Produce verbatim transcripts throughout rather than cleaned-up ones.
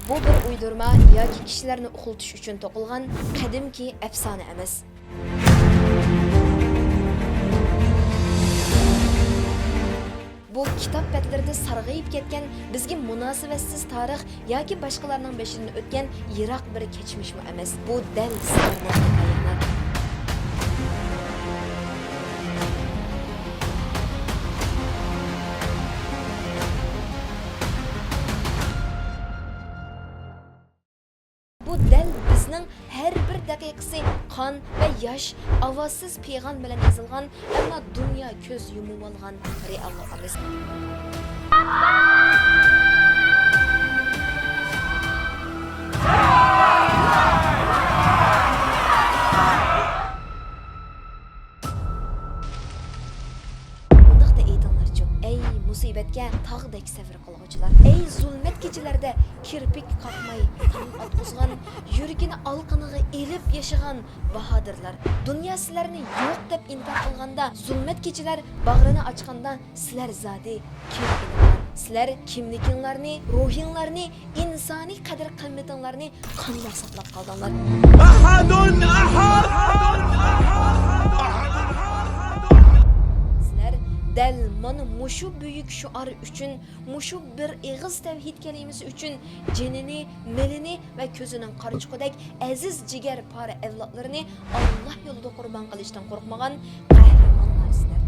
بۇ بىر ئۇيدۇرما ياكى كىشىلەرنى ئۇخلىتىش ئۈچۈن توقۇلغان قەدىمكى ئەپسانە ئەمەس. بۇ كىتاب بەتلىرىدە سارغىيىپ كەتكەن، بىزگە مۇناسىۋەتسىز تارىخ ياكى باشقىلارنىڭ بېشىدىن ئۆتكەن يىراق بىر كەچمىشمۇ ئەمەس. بۇ دەل سىلەرنىڭ ھېكايەڭلار. بۇ دەل بىزنىڭ ھەر بىر دەقىقىسى قان ۋە ياش، ئاۋازسىز پىغان بىلەن يېزىلغان، ئەمما دۇنيا كۆز يۇمۇۋالغان رېئاللىقىمىز. ئۇنداقتا ئېيتىڭلارچۇ، ئەي مۇسىبەتكە تاغدەك سەۋر قىلغۇچىلار، ئەي زۇلمەت كېچىلەردە كىرپىك قاقماي تاڭ ئاتقۇزغان، يۈرىكىنى ئالىقىنىغا ئېلىپ ياشىغان باھادىرلار. دۇنيا سىلەرنى يوق دەپ ئىنكار قىلغاندا، زۇلمەت كېچىلەر باغرىنى ئاچقاندا، سىلەر زادى كىم ئىدىڭلار؟ سىلەر كىملىكىڭلارنى، روھىڭلارنى، ئىنسانىي قەدىر-قىممىتىڭلارنى قانداق ساقلاپ قالدىڭلار؟ ئەھەدۇن ئەھەد! سىلەر دەل مانا مۇشۇ بۈيۈك شوئار ئۈچۈن، مۇشۇ بىر ئېغىز تەۋھىد كەلىمىسى ئۈچۈن جېنىنى، مېلىنى ۋە كۆزىنىڭ قارىچۇقىدەك ئەزىز جىگەر پارە ئەۋلادلىرىنى ئاللا يولىدا قۇربان قىلىشتىن قورقمىغان قەھرىمانلارسىلەر.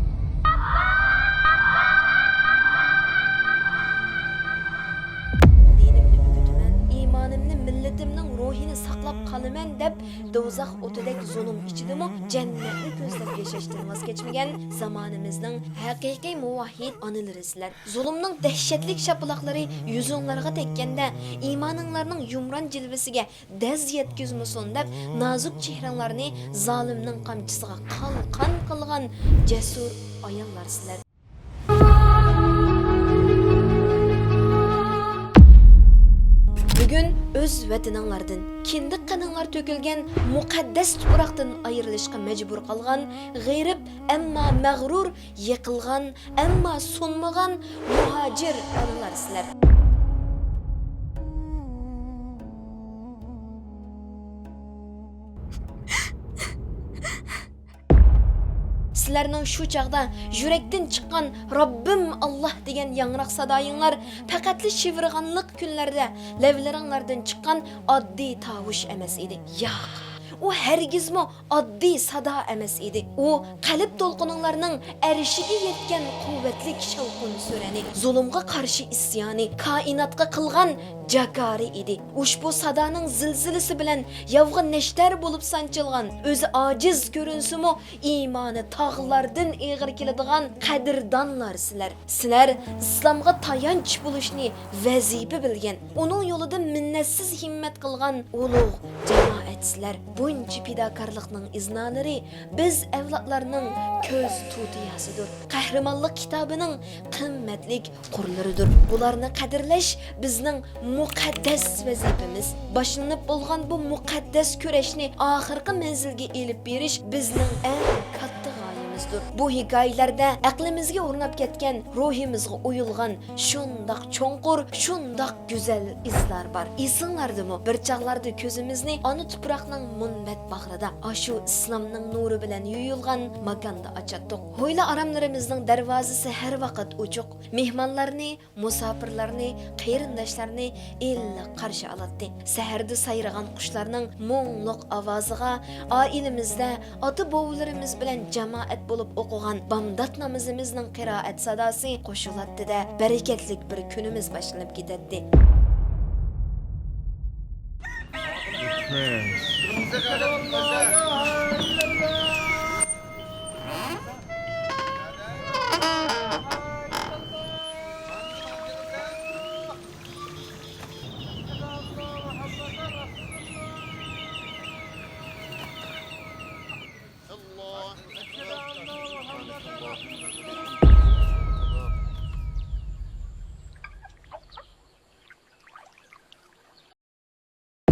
دىنىمنى ئۆگىتىمەن، ئىمانىمنى، مىللىتىمنىڭ روھىنى ساقلاپ قالىمەن دەپ، دوزاخ ئوتىدەك زۇلۇم ئىچىدىمۇ جەننەتنى كۆزلەپ ياشاشتىن ۋاز كەچمىگەن زامانىمىزنىڭ ھەقىقىي مۇۋەھھىد ئانىلىرى سىلەر. زۇلۇمنىڭ دەھشەتلىك شاپىلاقلىرى يۈزۈڭلارغا تەگكەندە، ئىمانىڭلارنىڭ يۇمران جىلۋىسىگە دەز يەتكۈزمىسۇن دەپ، نازۇك چېھرىڭلارنى زالىمنىڭ قامچىسىغا قالقان قىلغان جەسۇر ئاياللار سىلەر. بۈگۈن ئۆز ۋەتىنىڭلاردىن، كىندىك قېنىڭلار تۆكۈلگەن مۇقەددەس تۇپراقتىن ئايرىلىشقا مەجبۇر قالغان غېرىب، ئەمما مەغرۇر، يىقىلغان، ئەمما سۇنمىغان مۇھاجىر ئانىلار سىلەر. سىلەرنىڭ شۇ چاغدا يۈرەكتىن چىققان «رەببىم ئاللا» دېگەن ياڭراق سادايىڭلار پەقەتلا شىۋىرغانلىق كۈنلەردە لەۋلىرىڭلاردىن چىققان ئاددىي تاۋۇش ئەمەس ئىدى. ياق، ئۇ ھەرگىزمۇ ئاددىي سادا ئەمەس ئىدى. ئۇ قەلب دولقۇنۇڭلارنىڭ ئەرشىگە يەتكەن قۇۋۋەتلىك شاۋقۇن-سۈرەنى، زۇلۇمغا قارشى ئىسيانى، كائىناتقا قىلغان جاكارى ئىدى. ئۇشبۇ سادانىڭ زىلزىلىسى بىلەن ياۋغا نەشتەر بولۇپ سانچىلغان، ئۆزى ئاجىز كۆرۈنسىمۇ، ئىمانى تاغلاردىن ئېغىر كېلىدىغان قەدىردانلار سىلەر. سىلەر ئىسلامغا تايانچ بولۇشنى ۋەزىپە بىلگەن، ئۇنىڭ يولىدا مىننەتسىز ھىممەت قىلغان ئۇلۇغ جامائەتسىلەر. بۇنچە پىداكارلىقنىڭ ئىزنالىرى بىز ئەۋلادلارنىڭ كۆز تۇتىياسىدۇر. قەھرىمانلىق كىتابىنىڭ قىممەتلىك قۇرلىرىدۇر. بۇلارنى قەدىرلەش بىزنىڭ مۇقەددەس ۋەزىپىمىز. باشلىنىپ بولغان بۇ مۇقەددەس كۈرەشنى ئاخىرقى مەنزىلگە ئېلىپ بېرىش بىزنىڭ ئەڭ كاتتا غايىمىزدۇر. بۇ ھېكايىلەردە ئەقلىمىزگە ئورناپ كەتكەن، روھىمىزغا ئويۇلغان شۇنداق چوڭقۇر، شۇنداق گۈزەل ئىزلار بار. ئېسىڭلاردىمۇ، بىر چاغلاردا كۆزىمىزنى ئانا تۇپراقنىڭ مۇنبەت باغرىدا، ئاشۇ ئىسلامنىڭ نۇرى بىلەن يۇيۇلغان ماكاندا ئاچاتتۇق. ھويلا-ئاراملىرىمىزنىڭ دەرۋازىسى ھەر ۋاقىت ئوچۇق. مېھمانلارنى، مۇساپىرلارنى، قېرىنداشلارنى ئىللىق قارشى ئالاتتى. سەھەردە سايرىغان قۇشلارنىڭ مۇڭلۇق ئاۋازىغا، ئائىلىمىزدە ئاتا-بوۋىلىرىمىز بىلەن جامائەت بولۇپ ئوقۇغان بامدات نامىزىمىزنىڭ قىرائەت ساداسى قوشۇلاتتى-دە، بەرىكەتلىك بىر كۈنىمىز باشلىنىپ كېتەتتى.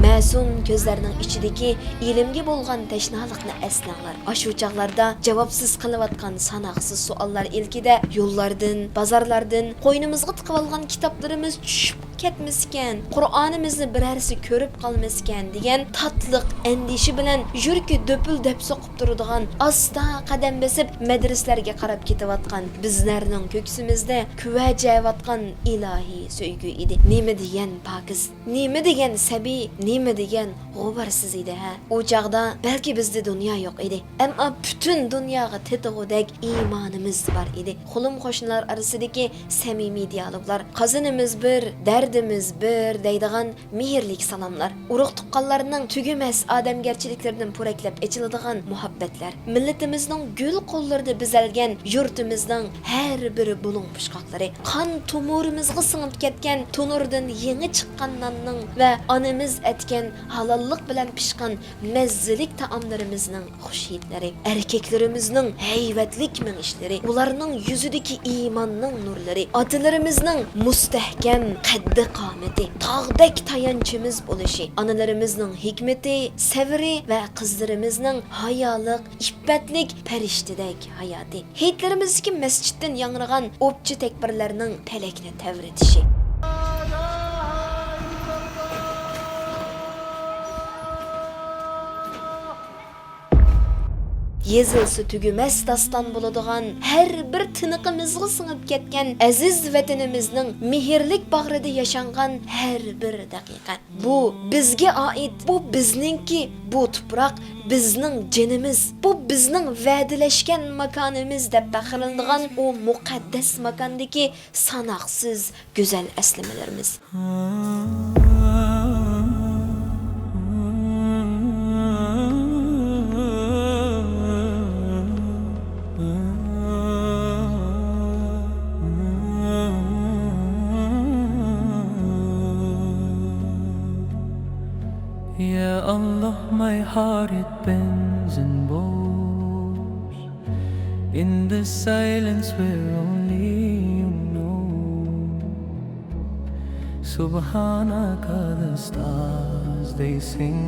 مەسۇم كۆزلەرنىڭ ئىچىدىكى ئىلىمگە بولغان تەشنالىقنى ئەسلەڭلار. ئاشۇ چاغلاردا جاۋابسىز قېلىۋاتقان ساناقسىز سوئاللار ئىلكىدە يوللاردىن، بازارلاردىن قوينىمىزغا تىقىۋالغان كىتابلىرىمىز چۈشۈپ كەتمىسىكەن، قۇرئانىمىزنى بىرەرسى كۆرۈپ قالمىسىكەن دېگەن تاتلىق ئەندىشە بىلەن يۈرىكى دۈپۈلدەپ سوقۇپ تۇرىدىغان، ئاستا قەدەم بېسىپ مەدرىسىلەرگە قاراپ كېتىۋاتقان، بىزلەرنىڭ كۆكسىمىزدە كۈۋەجەۋاتقان ئىلاھىي سۆيگۈ ئىدى. نېمە دېگەن پاكىز، نېمە دېگەن سەبىي، نېمە دېگەن غۇبارسىز ئىدى ھە! ئۇ چاغدا بەلكى بىزدە دۇنيا يوق ئىدى، ئەمما پۈتۈن دۇنياغا تېتىغۇدەك ئىمانىمىز بار ئىدى. قولۇم-قوشنىلار ئارىسىدىكى سەمىمىي دىيالوگلار، قازىنىمىز بىر، دەردىمىز بىر دەيدىغان مېھىرلىك سالاملار، ئۇرۇق-تۇغقانلارنىڭ تۈگىمەس ئادەمگەرچىلىكلىرىدىن پورەكلەپ ئېچىلىدىغان مۇھەببەتلەر، مىللىتىمىزنىڭ گۈل قوللىرىدا بېزەلگەن، يۇرتىمىزنىڭ ھەر بىر بۇلۇڭ-پۇچقاقلىرى، قان تومۇرىمىزغا سىڭىپ كەتكەن تونۇردىن يېڭى چىققان ناننىڭ ۋە ئانىمىز ئەتكەن ھالاللىق بىلەن پىشقان مەززىلىك تائاملىرىمىزنىڭ خۇش ھىدلىرى، ئەركەكلىرىمىزنىڭ ھەيۋەتلىك مېڭىشلىرى، ئۇلارنىڭ يۈزىدىكى ئىماننىڭ نۇرلىرى، ئاتىلىرىمىزنىڭ مۇستەھكەم قەددى-قامىتى، تاغدەك تايانچىمىز بولۇشى، ئانىلىرىمىزنىڭ ھېكمىتى، سەۋرى ۋە قىزلىرىمىزنىڭ ھايالىق، ئىپپەتلىك پەرىشتىدەك ھاياتى، ھېيتلىرىمىزدىكى مەسچىتتىن ياڭرىغان ئوپچە تەكبىرلەرنىڭ پەلەكنى تەۋرىتىشى. يېزىلسا تۈگىمەس داستان بولىدىغان، ھەر بىر تىنىقىمىزغا سىڭىپ كەتكەن ئەزىز ۋەتىنىمىزنىڭ مېھىرلىك باغرىدا ياشانغان ھەر بىر دەقىقە. بۇ بىزگە ئائىت، بۇ بىزنىڭكى، بۇ تۇپراق بىزنىڭ جېنىمىز، بۇ بىزنىڭ ۋەدىلەشكەن ماكانىمىز دەپ پەخىرلىنىدىغان ئۇ مۇقەددەس ماكاندىكى ساناقسىز گۈزەل ئەسلىمىلىرىمىز. يا الله، my heart it bends and bows in the silence where only you know. سبحانك, the stars, they sing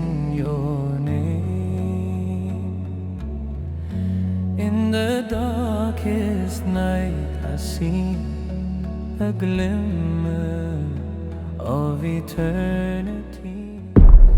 your name. In the darkest night, I see a glimmer of eternity.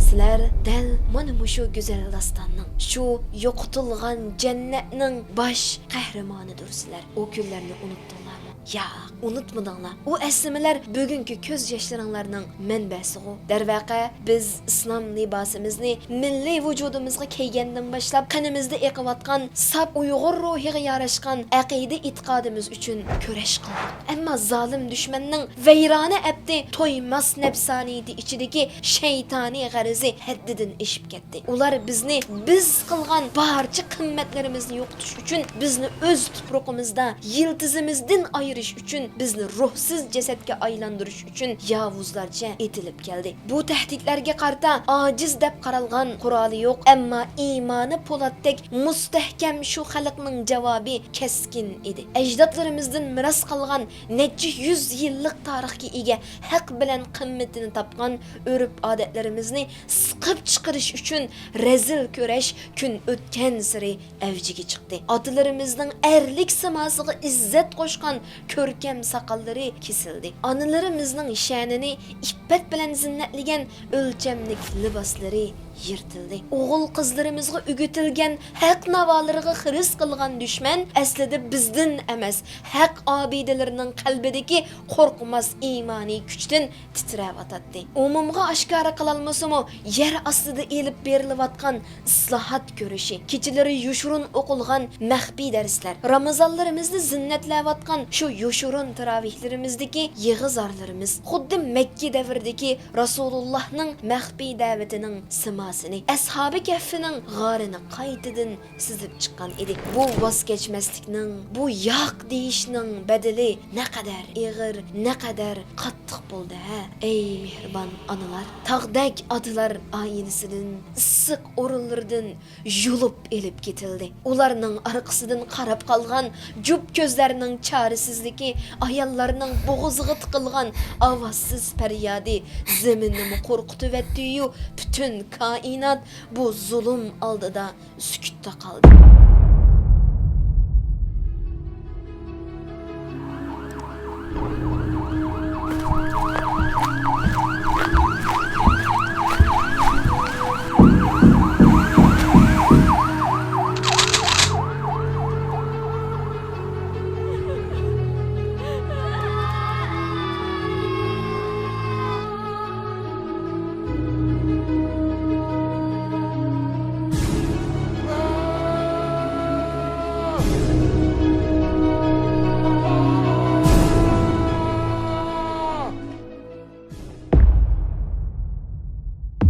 سىلەر دەل مانا مۇشۇ گۈزەل داستاننىڭ، شۇ يوقىتىلغان جەننەتنىڭ باش قەھرىمانىدۇرسىلەر. ئۇ كۈنلەرنى ئۇنتتۇڭلارمۇ؟ ياق، ئۇنتمىدىڭلار. ئۇ ئەسلىمىلەر بۈگۈنكى كۆز ياشلىرىڭلارنىڭ مەنبەسىغۇ. دەرۋەقە، بىز ئىسلام لىباسىمىزنى مىللىي ۋۇجۇدىمىزغا كىيگەندىن باشلاپ، قېنىمىزدا ئېقىۋاتقان ساپ ئۇيغۇر روھىغا ياراشقان ئەقىدە-ئېتىقادىمىز ئۈچۈن كۈرەش قىلدۇق. ئەمما زالىم دۈشمەننىڭ ۋەيرانە ئەپتى تويماس نەپسانىيىتى ئىچىدىكى شەيتانىي غەرىزى ھەددىدىن ئېشىپ كەتتى. ئۇلار بىزنى، بىز قىلغان بارچە قىممەتلىرىمىزنى يوقىتىش ئۈچۈن، بىزنى ئۆز تۇپرىقىمىزدا يىلتىزىمىزدىن ئايرىش ئۈچۈن، بىزنى روھسىز جەسەتكە ئايلاندۇرۇش ئۈچۈن ياۋۇزلارچە ئېتىلىپ كەلدى. بۇ تەھدىتلەرگە قارىتا ئاجىز دەپ قارالغان قورالى يوق، ئەمما ئىمانى پولاتتەك مۇستەھكەم شۇ خەلقنىڭ جاۋابى كەسكىن ئىدى. ئەجدادلىرىمىزدىن مىراس قالغان نەچچە يۈز يىللىق تارىخقا ئىگە، ھەق بىلەن قىممىتىنى تاپقان ئۆرپ-ئادەتلىرىمىزنى سىقىپ چىقىرىش ئۈچۈن رەزىل كۈرەش كۈن ئۆتكەنسېرى ئەۋجىگە چىقتى. ئاتىلىرىمىزنىڭ ئەرلىك سىماسىغا ئىززەت قوشقان كۆركەم ساقاللىرى كېسىلدى. ئانىلىرىمىزنىڭ شەنىنى ئىپپەت بىلەن زىننەتلىگەن ئۆلچەملىك لىباسلىرى يىرتىلدى. ئوغۇل-قىزلىرىمىزغا ئۆگىتىلگەن ھەق ناۋالىرىغا خىرىس قىلغان دۈشمەن ئەسلىدە بىزدىن ئەمەس، ھەق ئابىدىلىرىنىڭ قەلبىدىكى قورقماس ئىمانىي كۈچتىن تىترەۋاتاتتى. ئومۇمغا ئاشكارا قىلالمىسىمۇ، يەر ئاستىدا ئېلىپ بېرىلىۋاتقان ئىسلاھات كۈرىشى، كېچىلىرى يوشۇرۇن ئوقۇلغان مەخپىي دەرسلەر، رامىزانلىرىمىزدا زىننەتلەۋاتقان شۇ يوشۇرۇن تىراۋىھلىرىمىزدىكى يىغا-زارلىرىمىز خۇددى مەككە دەۋرىدىكى رەسۇلۇللاھنىڭ مەخپىي دەۋىتىنىڭ سىماسىنى، ئەسھابى كەھفىنىڭ غارىنى قايتىدىن سىزىپ چىققان ئىدى. بۇ ۋاز كەچمەسلىكنىڭ، بۇ ياق دېيىشنىڭ بەدىلى نەقەدەر ئېغىر، نەقەدەر قاتتىق بولدى ھە، ئەي مېھرىبان ئانىلار! تاغدەك ئاتىلار ئائىلىسىدىن، ئىسسىق ئورۇنلىرىدىن يۇلۇپ ئېلىپ كېتىلدى. ئۇلارنىڭ ئارقىسىدىن قاراپ قالغان جۈپ كۆزلەرنىڭ چارىسىزلىكى، ئاياللارنىڭ بوغۇزىغا تىقىلغان ئاۋازسىز پەريادى زېمىننىمۇ قورقۇتۇۋەتتىيۇ، پۈتۈن كائىنات بۇ زۇلۇم ئالدىدا سۈكۈتتە قالدى.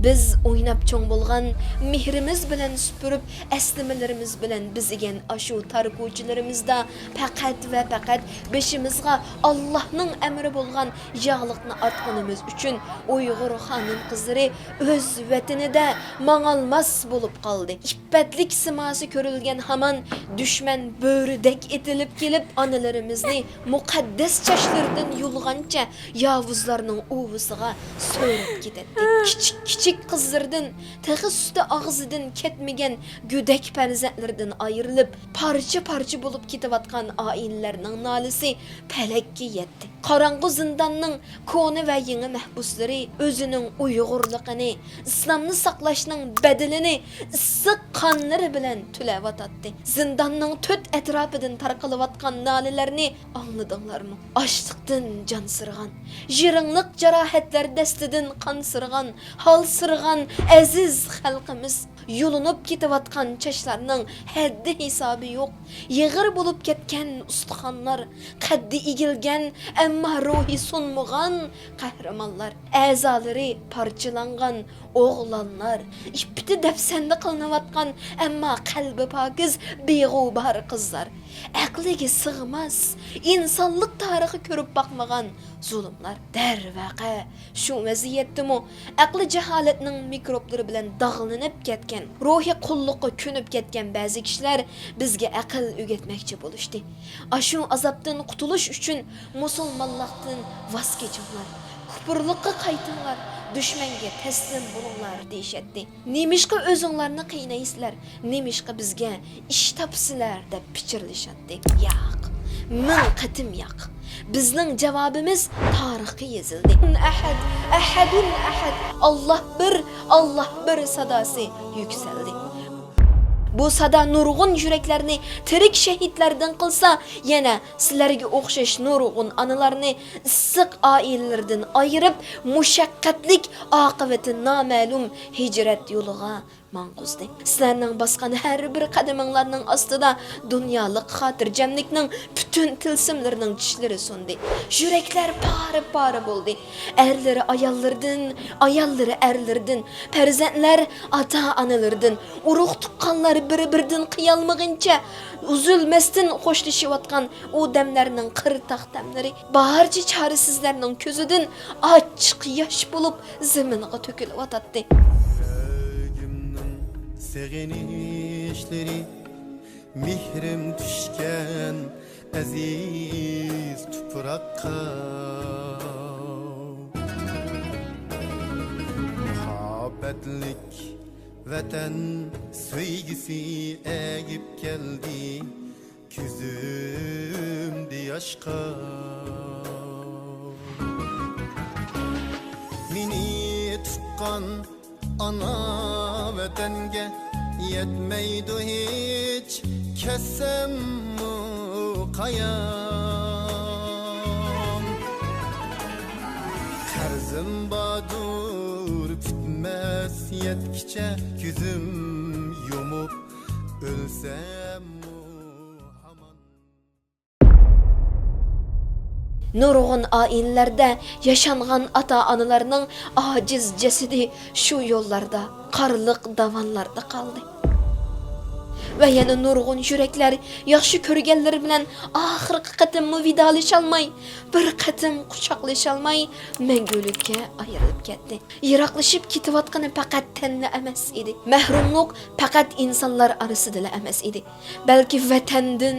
بىز ئويناپ چوڭ بولغان، مېھرىمىز بىلەن سۈپۈرۈپ، ئەسلىمىلىرىمىز بىلەن بېزىگەن ئاشۇ تار كوچىلىرىمىزدا پەقەت ۋە پەقەت بېشىمىزغا ئاللاھنىڭ ئەمرى بولغان ياغلىقنى ئارتقىنىمىز ئۈچۈن ئۇيغۇر خانىم-قىزلىرى ئۆز ۋەتىنىدە ماڭالماس بولۇپ قالدى. ئىپپەتلىك سىماسى كۆرۈلگەن ھامان دۈشمەن بۆرىدەك ئېتىلىپ كېلىپ، ئانىلىرىمىزنى مۇقەددەس چاچلىرىدىن يۇلغانچە ياۋۇزلارنىڭ ئۇۋىسىغا سۆرەپ كېتەتتى. كىچىك-كىچىك قىزلىرىدىن، تېخى سۈتى ئاغزىدىن كەتمىگەن گۆدەك پەرزەنتلىرىدىن ئايرىلىپ، پارچە-پارچە بولۇپ كېتىۋاتقان ئائىلىلەرنىڭ نالىسى پەلەككە يەتتى. قاراڭغۇ زىنداننىڭ كونا ۋە يېڭى مەھبۇسلىرى ئۆزىنىڭ ئۇيغۇرلۇقىنى، ئىسلامنى ساقلاشنىڭ بەدىلىنى ئىسسىق قانلىرى بىلەن تۆلەۋاتاتتى. زىنداننىڭ تۆت ئەتراپىدىن تارقىلىۋاتقان نالىلەرنى ئاڭلىدىڭلارمۇ؟ ئاچلىقتىن جانسىرىغان، يىرىڭلىق جاراھەتلەر دەستىدىن قانسىرىغان، ھالسىرىغان ئەزىز خەلقىمىز، يۇلۇنۇپ كېتىۋاتقان چاچلارنىڭ ھەددى-ھېسابى يوق، يېغىر بولۇپ كەتكەن ئۇستىخانلار، قەددى ئېگىلگەن، ئەمما روھى سۇنمىغان قەھرىمانلار، ئەزالىرى پارچىلانغان ئوغلانلار، ئىپپىتى دەپسەندە قىلىنىۋاتقان، ئەمما قەلبى پاكىز، بىغۇبار قىزلار، ئەقلىگە سىغماس، ئىنسانلىق تارىخى كۆرۈپ باقمىغان زۇلۇملار. دەرۋەقە، شۇ ۋەزىيەتتىمۇ ئەقلى جاھالەتنىڭ مىكروبلىرى بىلەن داغلىنىپ كەتكەن، روھىي قۇللۇققا كۆنۈپ كەتكەن بەزى كىشىلەر بىزگە ئەقىل ئۆگەتمەكچى بولۇشتى. ئاشۇ ئازابتىن قۇتۇلۇش ئۈچۈن مۇسۇلمانلىقتىن ۋاز كېچىڭلار، كۇپۇرلۇققا قايتىڭلار، دۈشمەنگە تەسلىم بولۇڭلار دېيىشەتتى. نېمىشقا ئۆزۈڭلارنى قىينايسىلەر؟ نېمىشقا بىزگە ئىش تاپىسىلەر؟ دەپ پىچىرلىشاتتى. ياق، مىڭ قېتىم ياق. بىزنىڭ جاۋابىمىز تارىخقا يېزىلدى. ئەھەد، ئەھەدۇن ئەھەد، ئاللاھ بىر، ئاللاھ بىر ساداسى يۈكسەلدى. بۇ سادا نۇرغۇن يۈرەكلەرنى تىرىك شەھىدلەردىن قىلسا، يەنە سىلەرگە ئوخشاش نۇرغۇن ئانىلارنى ئىسسىق ئائىلىلىرىدىن ئايرىپ، مۇشەققەتلىك، ئاقىۋىتى نامەلۇم ھىجرەت يولىغا ماڭغۇزدى. سىلەرنىڭ باسقان ھەر بىر قەدىمىڭلارنىڭ ئاستىدا دۇنيالىق خاتىرجەملىكنىڭ پۈتۈن تىلسىملىرىنىڭ چىشلىرى سۇندى. يۈرەكلەر پارە-پارە بولدى. ئەرلىرى ئاياللىرىدىن، ئاياللىرى ئەرلىرىدىن، پەرزەنتلەر ئاتا-ئانىلىرىدىن، ئۇرۇق-تۇغقانلار بىر-بىرىدىن قىيالمىغىنچە ئۈزۈلمەستىن خوشلىشىۋاتقان ئۇ دەملەرنىڭ قىرتاق دەملىرى، بارچە چارىسىزلەرنىڭ كۆزىدىن ئاچچىق ياش بولۇپ زېمىنغا تۆكۈلۈۋاتاتتى. سۆيگۈمنىڭ سېغىنىشلىرى، مېھرىم چۈشكەن ئەزىز تۇپراققا. مۇھەببەتلىك ۋەتەن سۆيگۈسى ئەگىپ كەلدى كۆزۈمدە ياشقا. مېنى تۇغقان ئانا ۋەتەنگە يەتمەيدۇ ھېچ كەتسەممۇ قايام. قەرزىم باردۇر پۈتمەس يەتكىچە، كۆزۈم يۇمۇپ ئۆلسەممۇ ھامان. نۇرغۇن ئائىلىلەردە ياشانغان ئاتا-ئانىلارنىڭ ئاجىز جەسىتى شۇ يوللاردا، قارلىق داۋانلاردا قالدى. ۋە يەنە نۇرغۇن يۈرەكلەر ياخشى كۆرگەنلىرى بىلەن ئاخىرقى قېتىممۇ ۋىدالىشالماي، بىر قېتىم قۇچاقلىشالماي، مەڭگۈلۈككە ئايرىلىپ كەتتى. يىراقلىشىپ كېتىۋاتقىنى پەقەت تەنلا ئەمەس ئىدى. مەھرۇملۇق پەقەت ئىنسانلار ئارىسىدىلا ئەمەس ئىدى. بەلكى ۋەتەندىن،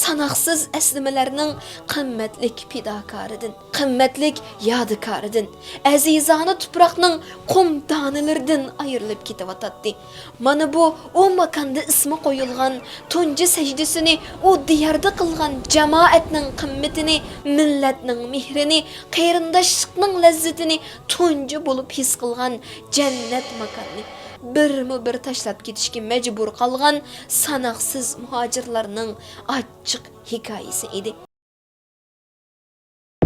ساناقسىز ئەسلىمىلەرنىڭ قىممەتلىك پىداكارىدىن، قىممەتلىك يادىكارىدىن، ئەزىزانە تۇپراقنىڭ قۇم دانىلىرىدىن ئايرىلىپ كېتىۋاتاتتى. مانا بۇ ئۇ ماكاندا ئىسمى قويۇلغان، تۇنجى سەجدىسىنى ئۇ دىياردا قىلغان جامائەتنىڭ قىممىتىنى، مىللەتنىڭ مېھرىنى، قېرىنداشلىقنىڭ لەززىتىنى تۇنجى بولۇپ ھېس قىلغان جەننەت ماكاننى بىرمۇ بىر تاشلاپ كېتىشكە مەجبۇر قالغان ساناقسىز مۇھاجىرلارنىڭ ئاچچىق ھېكايىسى ئىدى.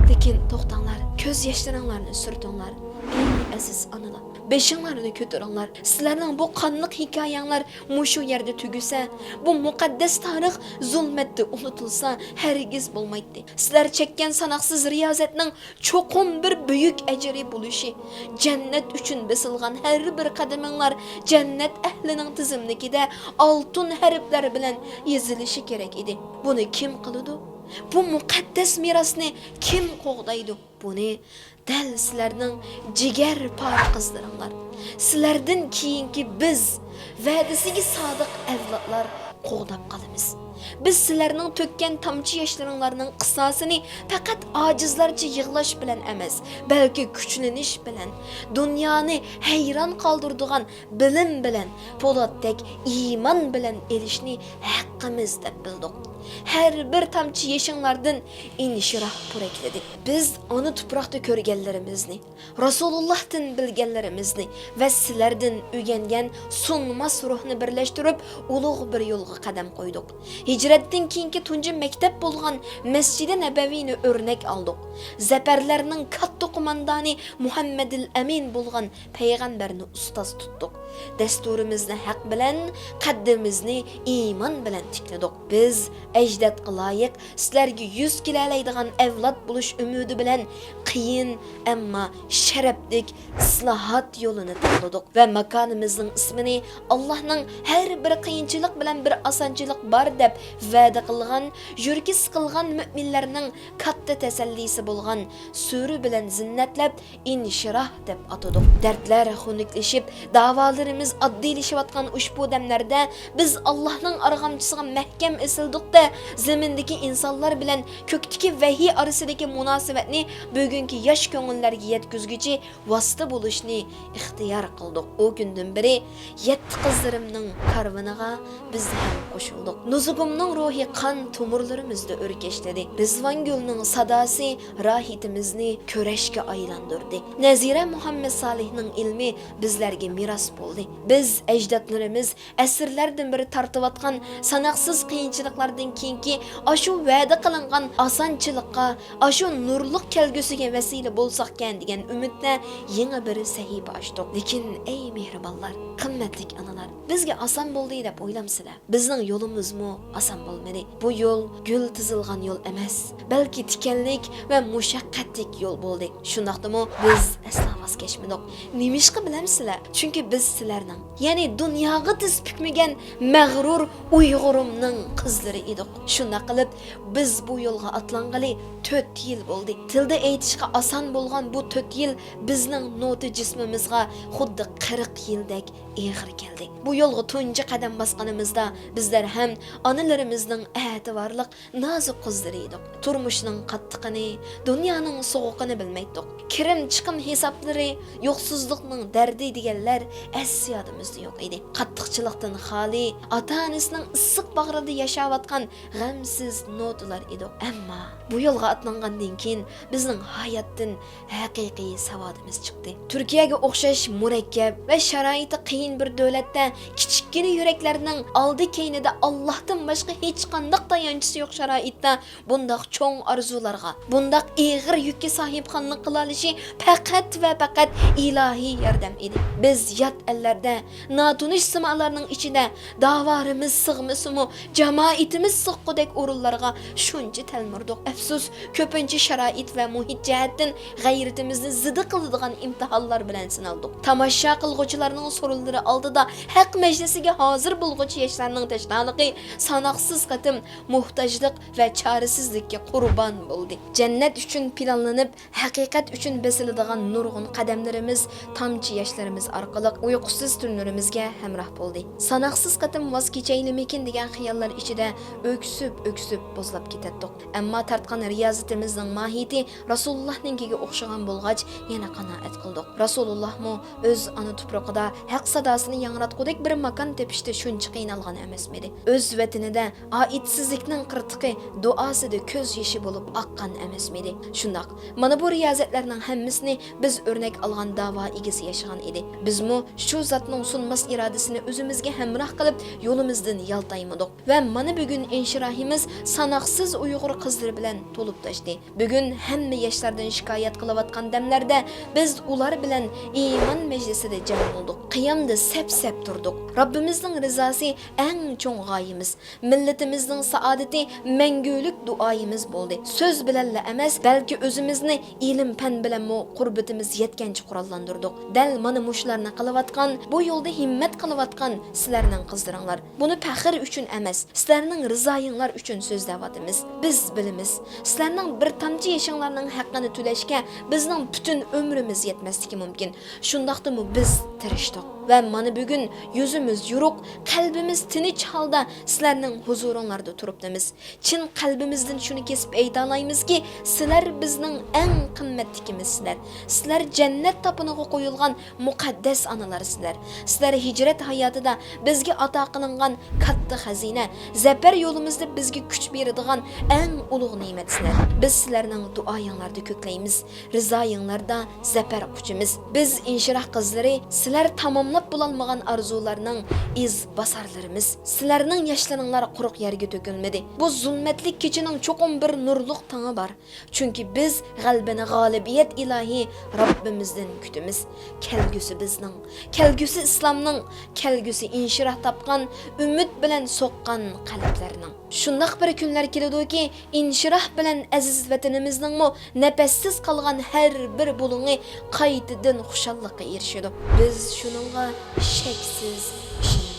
لېكىن توختاڭلار، كۆز ياشلىرىڭلارنى سۈرتۈڭلار، ئەي ئەزىز ئانىلار! بېشىڭلارنى كۆتۈرۈڭلار. سىلەرنىڭ بۇ قانلىق ھېكايەڭلار مۇشۇ يەردە تۈگىسە، بۇ مۇقەددەس تارىخ زۇلمەتتە ئۇنتۇلسا ھەرگىز بولمايتتى. سىلەر چەككەن ساناقسىز رىيازەتنىڭ چوقۇم بىر بۈيۈك ئەجرى بولۇشى، جەننەت ئۈچۈن بېسىلغان ھەر بىر قەدىمىڭلار جەننەت ئەھلىنىڭ تىزىملىكىدە ئالتۇن ھەرپلەر بىلەن يېزىلىشى كېرەك ئىدى. بۇنى كىم قىلىدۇ؟ بۇ مۇقەددەس مىراسنى كىم قوغدايدۇ؟ بۇنى دەل سىلەرنىڭ جىگەر پارە قىزلىرىڭلار، سىلەردىن كېيىنكى بىز، ۋەدىسىگە سادىق ئەۋلادلار قوغداپ قالىمىز. بىز سىلەرنىڭ تۆككەن تامچە ياشلىرىڭلارنىڭ قىساسىنى پەقەت ئاجىزلارچە يىغلاش بىلەن ئەمەس، بەلكى كۈچلىنىش بىلەن، دۇنيانى ھەيران قالدۇرىدىغان بىلىم بىلەن، پولاتتەك ئىمان بىلەن ئېلىشنى ھەققىمىز دەپ بىلدۇق. ھەر بىر تامچە يېشىڭلاردىن ئىنشىراھ پۇرەكلىدى. بىز ئانا تۇپراقتا كۆرگەنلىرىمىزنى، رەسۇلۇللاھتىن بىلگەنلىرىمىزنى ۋە سىلەردىن ئۆگەنگەن سۇنماس روھنى بىرلەشتۈرۈپ، ئۇلۇغ بىر يولغا قەدەم قويدۇق. ھىجرەتتىن كېيىنكى تۇنجى مەكتەپ بولغان مەسچىدى نەبەۋىنى ئۆرنەك ئالدۇق. زەپەرلەرنىڭ كاتتا قوماندانى مۇھەممەدىل ئەمىن بولغان پەيغەمبەرنى ئۇستاز تۇتتۇق. دەستۇرىمىزنى ھەق بىلەن، قەددىمىزنى ئىمان بىلەن تىكلىدۇق. بىز ئەجدادقا لايىق سىلەرگە يۈز كېلەلەيدىغان ئەۋلاد بولۇش ئۈمىدى بىلەن قىيىن، ئەمما شەرەپلىك ئىسلاھات يولىنى تاللىدۇق ۋە ماكانىمىزنىڭ ئىسمىنى ئاللاھنىڭ ھەر بىر قىيىنچىلىق بىلەن بىر ئاسانچىلىق بار دەپ ۋەدە قىلغان، يۈرىكى سىقىلغان مۆمىنلەرنىڭ كاتتا تەسەللىسى بولغان سۈرە بىلەن زىننەتلەپ، ئىنشىراھ دەپ ئاتىدۇق. دەردلەر خۇنۈكلىشىپ، داۋالىرىمىز ئاددىيلىشىۋاتقان ئۇشبۇ دەملەردە بىز ئاللاھنىڭ ئارغامچىسىغا مەھكەم ئېسىلدۇق-دە، زېمىندىكى ئىنسانلار بىلەن كۆكتىكى ۋەھىي ئارىسىدىكى مۇناسىۋەتنى بۈگۈنكى ياش كۆڭۈللەرگە يەتكۈزگۈچى ۋاسىتە بولۇشنى ئىختىيار قىلدۇق. ئۇ كۈندىن بېرى يەتتە قىزلىرىمنىڭ كارۋىنىغا بىز ھەم قوشۇلدۇق. نۇزۇگۇمنىڭ روھى قان تومۇرلىرىمىزدا ئۆركەشلىدى. رىزۋانگۈلنىڭ ساداسى راھىتىمىزنى كۈرەشكە ئايلاندۇردى. نەزىرە مۇھەممەد سالىھنىڭ ئىلمى بىزلەرگە مىراس بولدى. بىز ئەجدادلىرىمىز ئەسىرلەردىن بېرى تارتىۋاتقان ساناقسىز قىيىنچىلىقلاردىن كېيىنكى ئاشۇ ۋەدە قىلىنغان ئاسانچىلىققا، ئاشۇ نۇرلۇق كەلگۈسىگە ۋەسىلە بولساقكەن دېگەن ئۈمىدتە يېڭى بىر سەھىپە ئاچتۇق. لېكىن، ئەي مېھرىبانلار، قىممەتلىك ئانىلار، بىزگە ئاسان بولدى دەپ ئويلامسىلەر؟ بىزنىڭ يولىمىزمۇ ئاسان بولمىدى. بۇ يول گۈل تىزىلغان يول ئەمەس، بەلكى تىكەنلىك ۋە مۇشەققەتلىك يول بولدى. شۇنداقتىمۇ بىز ئەسلا ۋاز كەچمىدۇق. نېمىشقا بىلەمسىلەر؟ چۈنكى بىز سىلەرنىڭ، يەنى دۇنياغا تىز پۈكمىگەن مەغرۇر ئۇيغۇرۇمنىڭ قىزلىرى ئىدۇق. شۇنداق قىلىپ، بىز بۇ يولغا ئاتلانغىلى تۆت يىل بولدى. تىلدا ئېيتىشقا ئاسان بولغان بۇ تۆت يىل بىزنىڭ نوتا جىسمىمىزغا خۇددى قىرىق يىلدەك ئېغىر كەلدى. بۇ يولغا تۇنجى قەدەم باسقىنىمىزدا بىزلەر ھەم ئانىلىرىمىزنىڭ ئەتىۋارلىق، نازۇك قىزلىرى ئىدۇق. تۇرمۇشنىڭ قاتتىقىنى، دۇنيانىڭ سوغۇقىنى بىلمەيتتۇق. كىرىم-چىقىم ھېسابلىرى، يوقسۇزلۇقنىڭ دەردى دېگەنلەر ئەس-يادىمىزدا يوق ئىدى. قاتتىقچىلىقتىن خالىي، ئاتا-ئانىسىنىڭ ئىسسىق باغرىدا ياشاۋاتقان غەمسىز نوتىلار ئىدۇق. ئەمما بۇ يولغا ئاتلانغاندىن كېيىن بىزنىڭ ھاياتتىن ھەقىقىي ساۋادىمىز چىقتى. تۈركىيەگە ئوخشاش مۇرەككەپ ۋە شارائىتى قىيىن بىر دۆلەتتە، كىچىككىنە يۈرەكلەرنىڭ ئالدى-كەينىدە ئاللاھتىن باشقا ھېچقانداق تايانچىسى يوق شارائىتتا بۇنداق چوڭ ئارزۇلارغا، بۇنداق ئېغىر يۈككە ساھىبخانلىق قىلالىشى پەقەت ۋە پەقەت ئىلاھىي ياردەم ئىدى. بىز يات ئەللەردە، ناتونۇش سىمالارنىڭ ئىچىدە داۋارىمىز سىغمىسىمۇ، جامائىتىمىز سىغقۇدەك ئورۇنلارغا شۇنچە تەلمۈردۇق. ئەپسۇس، كۆپىنچە شارائىت ۋە مۇھىت جەھەتتىن غەيرىتىمىزنى زىدە قىلىدىغان ئىمتىھانلار بىلەن سىنالدۇق. تاماشا قىلغۇچىلارنىڭ سورۇنلىرى ئالدىدا ھەق مەجلىسىگە ھازىر بولغۇچى ياشلارنىڭ تەشنالىقى ساناقسىز قېتىم موھتاجلىق ۋە چارىسىزلىككە قۇربان بولدى. جەننەت ئۈچۈن پىلانلىنىپ، ھەقىقەت ئۈچۈن بېسىلىدىغان نۇرغۇن قەدەملىرىمىز تامچە ياشلىرىمىز ئارقىلىق ئۇيقۇسىز تۈنلىرىمىزگە ھەمراھ بولدى. ساناقسىز قېتىم ۋاز كېچەيلىمىكىن دېگەن خىياللار ئىچىدە ئۆكسۈپ-ئۆكسۈپ بوزلاپ كېتەتتۇق. ئەمما تارتقان رىيازىتىمىزنىڭ ماھىيىتى رەسۇلۇللاھنىڭكىگە ئوخشىغان بولغاچ، يەنە قانائەت قىلدۇق. رەسۇلۇللاھمۇ ئۆز ئانا تۇپرىقىدا ھەق ساداسىنى ياڭراتقۇدەك بىر ماكان تېپىشتا شۇنچە قىينالغان ئەمەسمىدى؟ ئۆز ۋەتىنىدە ئائىتسىزلىكنىڭ قىرتىقى دۇئاسىدا كۆز يېشى بولۇپ ئاققان ئەمەسمىدى؟ شۇنداق، مانا بۇ رىيازەتلەرنىڭ ھەممىسىنى بىز ئۆرنەك ئالغان داۋا ئىگىسى ياشىغان ئىدى. بىزمۇ شۇ زاتنىڭ سۇنماس ئىرادىسىنى ئۆزىمىزگە ھەمراھ قىلىپ، يولىمىزدىن يالتايمىدۇق. ۋە مانا بۈگۈن ئىنشىراھىمىز ساناقسىز ئۇيغۇر قىزلىرى بىلەن تولۇپ تاشتى. بۈگۈن ھەممە ياشلاردىن شىكايەت قىلىۋاتقان دەملەردە بىز ئۇلار بىلەن ئىمان مەجلىسىدە جەم بولدۇق. قىيامدا سەپ-سەپ تۇردۇق. رەببىمىزنىڭ رىزاسى ئەڭ چوڭ غايىمىز. مىللىتىمىزنىڭ سائادىتى مەڭگۈلۈك دۇئايىمىز بولدى. سۆز بىلەنلا ئەمەس، بەلكى ئۆزىمىزنى ئىلىم-پەن بىلەنمۇ قۇربىتىمىز يەتكەنچە قوراللاندۇردۇق. دەل مانا مۇشۇلارنى قىلىۋاتقان، بۇ يولدا ھىممەت قىلىۋاتقان سىلەرنىڭ قىزلىرىڭلار. بۇنى پەخىر ئۈچۈن ئەمەس، سىلەرنىڭ رىزايىڭلار ئۈچۈن سۆزلەۋاتىمىز. بىز بىلىمىز، سىلەرنىڭ بىر تامچە يېشىڭلارنىڭ ھەققىنى تۆلەشكە بىزنىڭ پۈتۈن ئۆمرىمىز يەتمەسلىكى مۇمكىن. شۇنداقتىمۇ بىز تىرىشتۇق. ۋە مانا بۈگۈن يۈزىمىز يورۇق، قەلبىمىز تىنچ ھالدا سىلەرنىڭ ھۇزۇرۇڭلاردا تۇرۇپتىمىز. چىن قەلبىمىزدىن شۇنى كېسىپ ئېيتالايمىزكى، سىلەر بىزنىڭ ئەڭ قىممەتلىكىمىزسىلەر. سىلەر جەننەت تاپىنىغا قويۇلغان مۇقەددەس ئانىلارسىلەر. سىلەر ھىجرەت ھاياتىدا بىزگە ئاتا قىلىنغان كاتتا خەزىنە، زەپەر يولىمىزدا بىزگە كۈچ بېرىدىغان ئەڭ ئۇلۇغ نېمەتسىلەر. بىز سىلەرنىڭ دۇئايىڭلاردا كۆكلەيمىز. رىزايىڭلاردا زەپەر قۇچىمىز. بىز ئىنشىراھ قىزلىرى سىلەر تاماملاپ بولالمىغان ئارزۇلارنىڭ ئىز باسارلىرىمىز. سىلەرنىڭ ياشلىرىڭلار قۇرۇق يەرگە تۆكۈلمىدى. بۇ زۇلمەتلىك كېچىنىڭ چوقۇم بىر نۇرلۇق تاڭى بار. چۈنكى بىز غەلىبىنى غالىبىيەت ئىلاھى رەببىمىزدىن كۈتىمىز. كەلگۈسى بىزنىڭ، كەلگۈسى ئىسلامنىڭ، كەلگۈسى ئىنشىراھ تاپقان، ئۈمىد بىلەن سوققان قەلبلەرنىڭ. شۇنداق بىر كۈنلەر كېلىدۇكى، ئىنشىراھ بىلەن ئەزىز ۋەتىنىمىزنىڭمۇ نەپەسسىز قالغان ھەر بىر بۇلۇڭى قايتىدىن خۇشاللىققا ئېرىشىدۇ. بىز شۇنىڭغا شەكسىز ئىشىنىمىز.